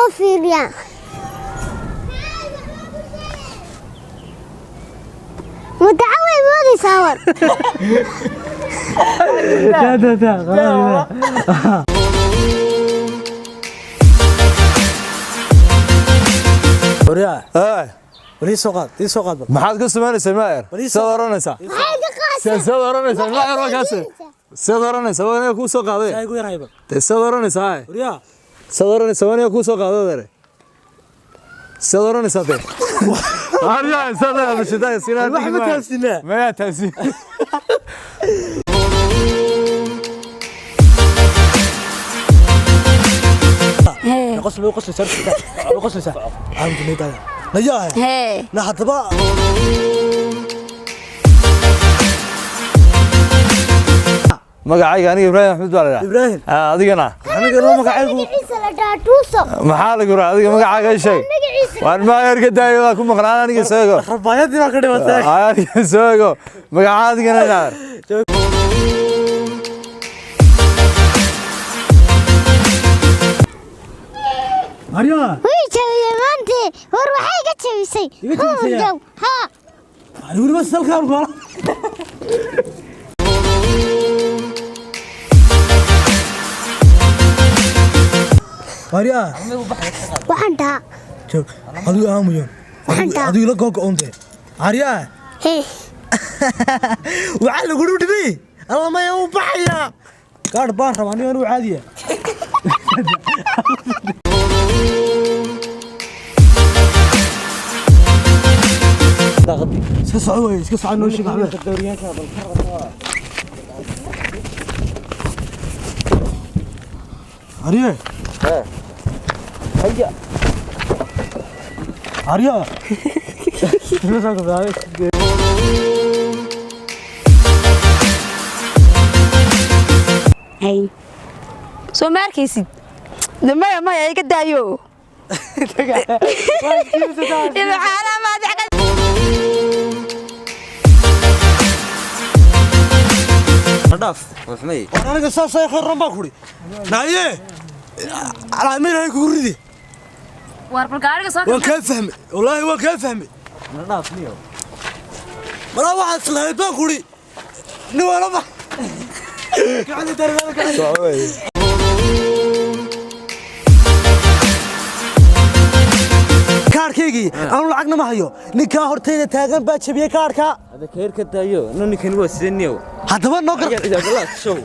Loo fiiriyaa. Mutacaway moodaysaa war. Da da da خلاص. Waryaa. Ee, War ii soo qaad, ii soo qaad bal. Maxaad ku samaynaysaa maayer? Bal ii Saad oranaysaa? Maxay ka qaasay? Saad oranaysaa maayer waa kaas. Saad oranaysaa waa aniga kuu soo qaaday. Saa igu yarhay bal. Dee saad oranaysaa ay. Waryaa. Saad oranaysaa waa aniga kuu soo qaaday adeere. Saad oranaysaa dee. Aryaa saad oranaysaa sinaa. Wax ma taabsinaa. Maya taabsin. Hee. Qosl way qoslaysaa, way qoslaysaa. Aan ku leedahay. Nayaa. Hee. Na hadaba Magacayga aniga Ibraahim Axmed baa la yidhaha. Ibraahim. Ah, adigana? Aniga noo magacaygu. Magaciisa la dhahaa Tuuso. Maxaa lagu raaa adiga magacaaga ii sheeg. Magaciisa. Waan maayer ka daayo waa ku maqnaan aniga soo ego. Rabaayadii baa ka dhimatay. Aniga soo ego. Magaca adigana inaad. Waryaa. Way jabiyey maanta. War waxay ka jabisay. Iga jabisay? Huurjow. Haa. Ani weliba salkaan ku. Waryaa. Waxaan dhahaa. Joog. Adigu aamuyon. Waxaan dhahaa. Adigu la googo-onte. Aryaa. Hee. Waxaa lagu dhibay. Alla maya u baxaya. Gaadh baan rabaa aniga anuu caadiya. Iska soco wey, iska soco noo sheeg waxba. Arye. Arya. Hay. Soo ma arkaysid? De maya maya iga daayo. Ibxaana maad Dhaaf wuxumay. War aniga saasay khayran baan kuri. Naaye. Calaamir hay kugu ridi. War bal gaariga soo. Waan kaa fahmay. Wallaahi waan kaa fahmay. Dhaaf niyo. Malaa waxaad islahayd baan kuri. Nin waa la bax. Gacanta darbeelka kale. Soco wey. Kaarkaygii aanu lacagna ma hayo. Ninkaa hortayda taagan baa jabiyey kaarka. Hada keer ka daayo no ninkan waa sidee niyo. Haddaba noo gar. Ayaa show.